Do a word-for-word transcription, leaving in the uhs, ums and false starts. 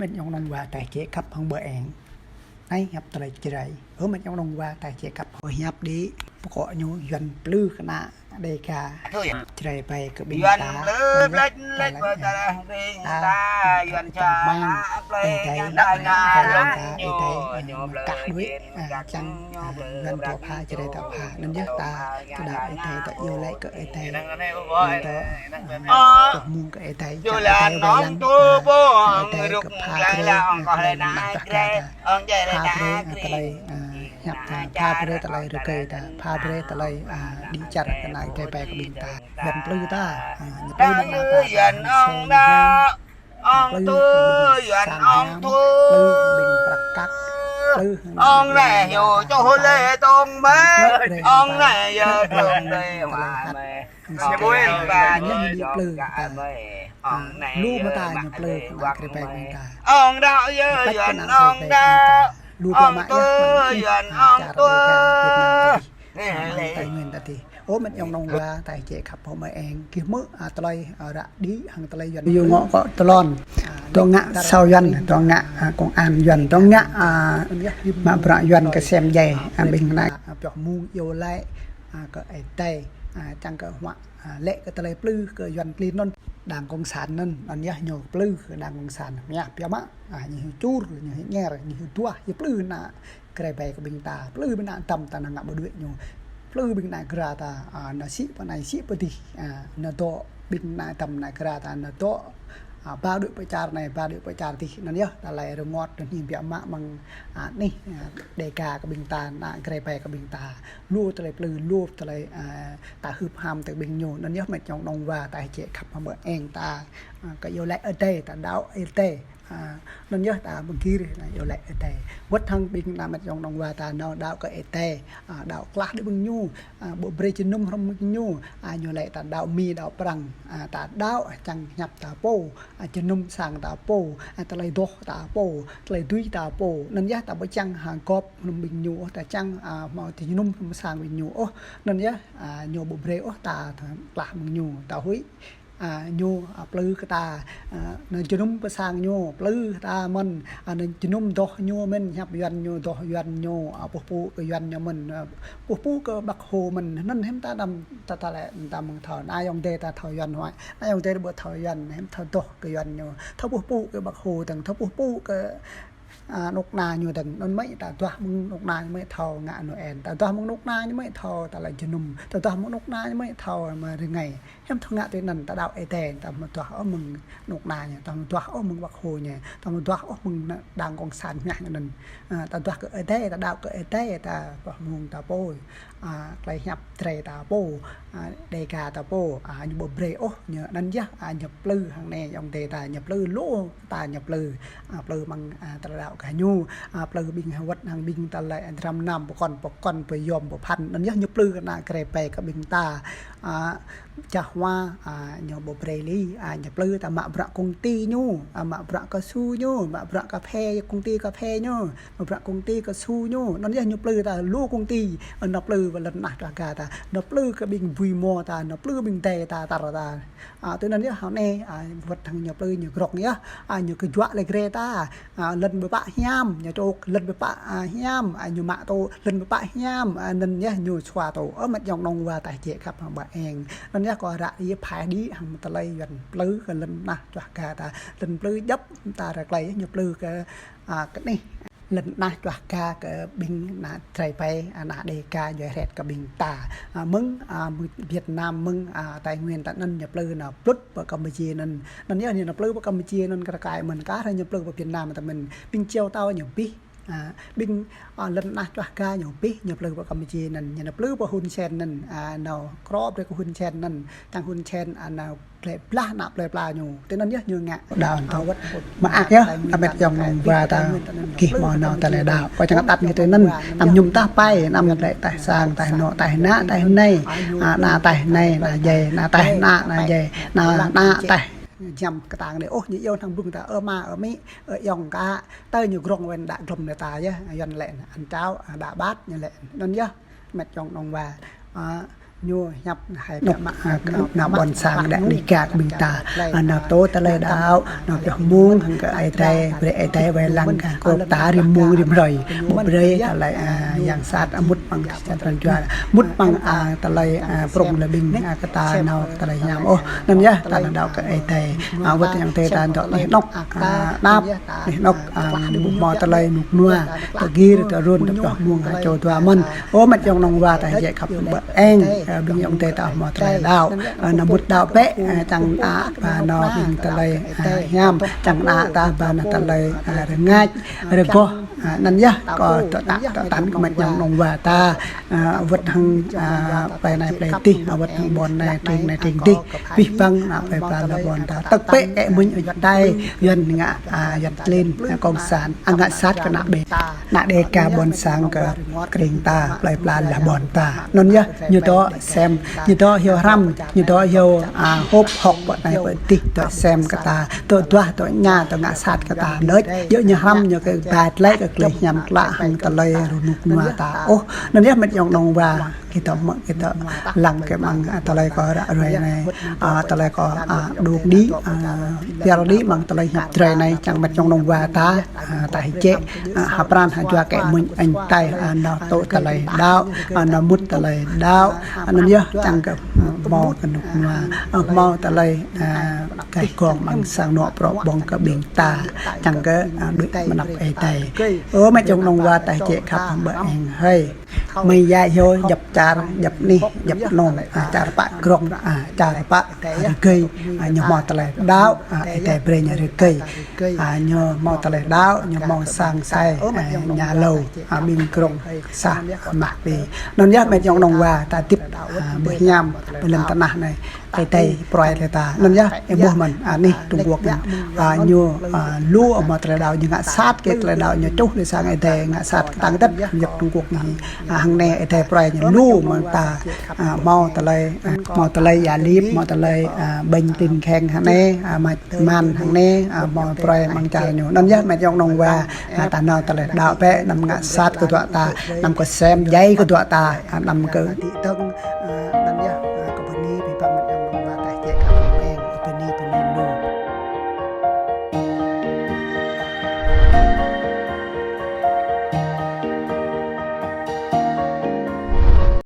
Ayŏng nong wa ta jĕ khăp hăng ƀơ eng. Anai hiăp tơlơi Jrai. Ơ met ayŏng nong wa ta jĕ khăp. Ơ hiăp đĭ pơkŏ ñu Yuan plư kơ ană Đêga. Jrai ƀai kơ ƀing ta. Yuan plư plĕč plĕč ƀơi tơlơi ƀing ta. Yuan ča plĕč ƀơi tơlơi ƀing ta. Ơ tơlơi kah đuaĭ, čang Yuan dŏ pha Jrai dŏ pha. Anŭn yơh ta, ta đaŏ Ơi Adai, ta iâu laĭ kơ Ơi Adai. Anŭn dŏ, ta mơ̆ng kơ Ơi Adai, čang Ơi Adai wai lăng, ta, Ơi Adai kơ pha brơi, ta, pha brơi, ta, pha brơi, ta, tơlơi, a, hiăp ta, pha brơi tơlơi rơkơi ta, pha brơi tơlơi, a, đĭ čar kơ ană Ơi Adai ƀai kơ ƀing ta. Yuan plư ta, a, ñu plư ƀing ta, ta, Yuan ong dŏ. Ong tơ Yuan ong tơ. Ong reh yô čô lê tông mê. Ong reh yô tông mê wa mê. Ong reh yô čô lê tông mê. Ong reh yô mă lê wăk mê. Ong dŏ yô Yuan ong dŏ. Ong tơ Yuan ong tơ. Tây Nguyên ta tih. Ơ met ayŏng nong wa ta jĕ khăp hŏ mơ eng, gih hmư̆, a, tơlơi, a, ră đĭ hăng tơlơi Yuan. Yua ngŏ kơ tơlơi. A, dŏ ngă sao Yuan, dŏ ngă, a, công an Yuan, dŏ ngă, a, mă bruă Yuan kơ sem djai, a, ƀing ană, a, pioh mơ̆ng iâu laĭ, a, kơ Ơi Adai, a, čang kơ huă, a, lĕ kơ tơlơi plư kơ Yuan klin anŭn, đảng cộng sản anŭn, anŭn yơh ñu plư kơ đảng cộng sản, mơyah pioh mă, a, ñu hyu čur, ñu hyu ñer, ñu hyu duah, ñu plư ană Jrai ƀai kơ ƀing ta, plư ƀing ană tăm ta nao ngă ƀu đuaĭ ñu. Plư ƀing ană Jrai ta, a, nao sĭ pơ anai sĭ pơ adih, a, nao dŏ ƀing ană tăm ană Jrai ta nao dŏ, a, ba đuaĭ pơ čar anai, ba đuaĭ pơ čar adih. Anŭn yơh, tơlơi rơngot, anŭn hiư̆m biă mă mơ̆ng, a, anih, a, Đêga kơ ƀing ta, ană Jrai ƀai kơ ƀing ta. Lu tơlơi plư, lu tơlơi, a, ta hưp ham tơ ƀing ñu. Anŭn yơh met ayŏng nong wa ta jĕ khăp hŏ mơ eng ta, a, kơ iâu laĭ Ơi Adai, ta đaŏ Ơi Adai. A, anŭn yơh ta mơ̆ng gir, a, iâu laĭ Ơi Adai. Wơ̆t hăng ƀing ană met ayŏng nong wa ta nao đaŏ kơ Ơi Adai, a, đaŏ klah đĭ ƀing ñu, a, ƀu brơi jơnum hrŏm ƀing ñu, a, ñu laĭ ta đaŏ Mi đaŏ Prăng, a, ta đaŏ čang hiăp ta pô, a, jơnum sang ta pô, a, tơlơi dŏ ta pô, tơlơi dưi ta pô. Anŭn yơh ta ƀu čang hăng gŏp hrŏm ƀing ñu, ta čang, a, hmâo jơnum hrŏm sang ƀing ñu ôh. Anŭn yơh, a, ñu ƀu brơi ôh ta, ta klah ƀing ñu, ta huĭ. A, ñu, a, plư kơ ta, a, nao jơnum pơ sang ñu, plư kơ ta mơ̆n, a, nao jơnum dŏ ñu mơ̆n, hiăp Yuan ñu, dŏ Yuan ñu, a, puh pŭ kơ Yuan ñu mơ̆n, a, puh pŭ kơ Bác Hồ mơ̆n, anŭn hiư̆m ta đăm, ta, ta lĕ, ta mơ̆ng thâo, ană ayŏng adơi ta thâo Yuan huai, ană ayŏng adơi ƀu thâo Yuan, hiư̆m thâo dŏ kơ Yuan ñu, thâo puh pŭ kơ Bác Hồ dơ̆ng, thâo puh pŭ kơ a, anŏ ană ñu dơ̆ng, anŭn mơ̆ ta duah mơ̆ng anŏ ană ñu mơ̆ thâo ngă Noel. Ta duah mơ̆ng anŏ ană ñu mơ̆ thâo tơlơi jơnum. Ta duah mơ̆ng anŏ ană ñu mơ̆ thâo mơ̆ rơngai. Hiư̆m thâo ngă tui anŭn ta đaŏ Ơi Adai, ta mơ̆ duah ôh mơ̆ng anŏ ană ñu, ta mơ̆ duah ôh mơ̆ng Bác Hồ ñu, ta mơ̆ duah ôh mơ̆ng đảng cộng sản ñu anŭn. A, ta duah kơ Ơi Adai, ta đaŏ kơ Ơi Adai, ta pioh mơ̆ng ta pô. A, tơlơi hiăp Jrai ta pô, a, Đêga ta pô, a, ñu ƀu brơi ôh, ñu anŭn yơh, a, ñu plư hăng anai ayŏng adơi ta, ñu plư lu ta ñu plư, a, plư mơ̆ng, a, tơlơi đaŏ kơ ñu, a, plư ƀing hơwơ̆t hăng ƀing tơlơi dram nam pơkŏn, pơkŏn, pơyom, pơphan, anŭn yơh ñu plư kơ ană Jrai ƀai kơ ƀing ta, a, čah hua, a, ñu ƀu brơi lĕ, a, ñu plư ta mă bruă công ty ñu, a, mă bruă kơsu ñu, mă bruă cà phê, công ty cà phê ñu, mă bruă công ty kơsu ñu, anŭn yơh ñu plư ta lu công ty, a, nao plư pơ lŏn tơnah čuah ga ta, nao plư kơ ƀing bui mô ta, nao plư ƀing adơi ta, tar ta. A, tui anŭn yơh hơnai, a, wơ̆t hăng ñu plư ñu grŏng yơh, a, ñu kơjuă lĕ Jrai ta, a, lŏn pơpă hiam, ñu čŏk lŏn pơpă, a, hiam, a, ñu mă tŏ lŏn pơpă hiam, a, anŭn yơh ñu sua tŏ, ơ, met ayŏng nong wa ta jĕ khăp hăng ƀă eng. Anŭn yơh kơ ră yơh phai đĭ hăng tơlơi Yuan plư kơ lŏn tơnah čuah ga ta, lŏn plư djŏp ta ră klai ñu plư kơ, a, kơ anih. Lŏn tơnah čuah ga kơ ƀing ană Jrai ƀai, ană Đêga djuai hrĕt kơ ƀing ta. A, mơ̆ng, a, mơ̆ng Việt Nam, mơ̆ng, a, Tây Nguyên ta anŭn ñu plư nao plŭt pơ Campuchia anŭn. Anŭn yơh ñu nao plư pơ Campuchia anŭn kơ rơkai mơ̆n kah, ñu plư pơ Việt Nam ta mơ̆n. Ƀing Chiêu Tao ñu abih. A, ƀing, a, lŏn tơnah čuah ga ñu abih, ñu plư pơ Campuchia anŭn. Ñu nao plư pơ Hun Sen anŭn, a, nao krŏp brơi kơ Hun Sen anŭn. Čang Hun Sen, a, nao plơi blah ană plơi pla ñu. Tui anŭn yơh ñu ngă. Đaŏ tơ wơ̆t. Mơak yơh, ta met ayŏng nong wa ta gih hmâo nao tơlơi đaŏ. Kơ čang tăt ñu tui anŭn, anăm mơñum tah pai, anăm lĕ taih sang, taih anŏ, taih ană, taih anai. A, ană taih anai, ană djai, ană taih ană, ană djai, ană, ană taih. Jăm kơtang đơi ôh, ñu iâu hăng blung ta, ơ ama, ơ amĭ, ơ ayŏng kơ, tơ ñu grŏng wơ̆n đă glŏm đơi ta yơh, Yuan lĕ, ăn cháo, a, đă bát, ñu lĕ. Anŭn yơh, met ayŏng nong wa. A, Ñu hiăp hai nŏk, a, kơ ană ƀôn sang đek ni kak ƀing ta, a, nao tŭ tơlơi đaŏ, nao pioh mơ̆ng hăng kơ Ơi Adai, brơi Ơi Adai wai lăng kơ krŏp ta rĭm mông rĭm hrơi. Ƀu brơi tơlơi, a, yang sat, a, mŭt amăng sang pran jua, mŭt amăng, a, tơlơi, a, prŏng lơ ƀing, a, kơ ta nao tơlơi hiam ôh. Anŭn yơh, ta nao đaŏ kơ Ơi Adai, a, wơ̆t yang tê ta dŏ anih anŏk, a, anăp, anih anŏk, a, ƀu hmâo tơlơi rơnŭk rơnua, ta gir, ta run, ta pioh mơ̆ng, a, čô dua mơ̆n. Ơ met yŏng nong wa ta jĕ khăp ƀơ̆ eng, a, ƀing yŏng tê ta hmâo tơlơi đaŏ, a, nao mŭt đaŏ bĕ, a, čang ană, a, nao ƀing tơlơi, a, hiam, čang ană ta ba nao tơlơi, a, rơngač, rơgoh, a, anŭn yơh, kơ tơtă, tơtăn kơ met yŏng nong wa ta, a, wơ̆t hăng, a, plei anai plei adih, a, wơ̆t hăng ƀôn anai tring anai tring adih, abih bang ană plei pla lŏn ƀôn ta. Tơ̆k pĕ kĕ mŭñ ơi tai, Yuan ngă, a, Yuan klin, a, cộng sản, a, ngă sat kơ ană ƀe. Ană Đêga ƀôn sang kơ krĭng ta, plei pla lŏn ƀôn ta. Anŭn yơh, ñu dŏ sem, ñu dŏ hyu hrăm, ñu dŏ hyu, a, hôp hŏk pơ anai pơ adih, dŏ sem kơ ta, dŏ duah, dŏ ña, dŏ ngă sat kơ ta. Đôč, yơh ñu hrăm ñu kơ ba tơlơi kơ tơlơi hiam klă hăng tơlơi rơnŭk rơnua ta. Ôh, anŭn yơh met yŏng nong wa. Kơ ta mă, kơ ta lăng kơ mơ̆ng, a, tơlơi kơ ră ruai anai, a, tơlơi kơ, a, đŭk đĭ, a, pioh đĭ mơ̆ng tơlơi hiăp Jrai anai, čang met yŏng nong wa ta, a, ta hơjĕ, a, ha pran ha jua kĕ mŭñ ơi tai, a, nao tŭ tơlơi đaŏ, a, nao mŭt tơlơi đaŏ, a, anŭn yơh, čang kơ, a, hmâo kơ rơnŭk rơnua, a, hmâo tơlơi, a, kơ gong mơ̆ng sang anŏ prŏ ƀơ̆ng kơ ƀing ta, čang kơ, a, đuaĭ mơnăp Ơi Adai. Ơ met yŏng nong wa ta hơjĕ khăp ƀơ̆ eng hơi. Mơi ya hyu djŏp čar, djŏp anih, djŏp anŭn, a, čar pă krŏng, a, čar pă rơgơi, a, ñu hmâo tơlơi đaŏ, a, Ơi Adai brơi ñu rơgơi, a, ñu hmâo tơlơi đaŏ, ñu hmâo sang sai, a, ñu lâo, a, ƀing krŏng sa mah pi. Anŭn yơh met yŏng nong wa ta hơdip, a, ƀu hiam, ƀơi lŏn tơnah anai. Ơi Adai pruai lĕ ta. Anŭn yơh, ih ƀuh mơ̆n, a, anih Trung Quốc anŭn. A, ñu, a, lu hmâo tơlơi đaŏ, ñu ngă sat kơ tơlơi đaŏ, ñu čuh lĕ sang Ơi Adai, ngă sat kơ tăng tĕt, ñu Trung Quốc anai. A, hăng anai Ơi Adai pruai ñu lu mơ̆ng ta, a, hmâo tơlơi, a, hmâo tơlơi ya lip, hmâo tơlơi, a, ƀañ tin kheng hăng anai, a, mă man hăng anai, a, hmâo pruai mơ̆ng čar ñu. Anŭn yơh, met yŏng nong wa, a, ta nao tơlơi đaŏ bĕ, anăm ngă sat kơ dŏ ta, anăm kơ sem djai kơ dŏ ta, a, anăm kơ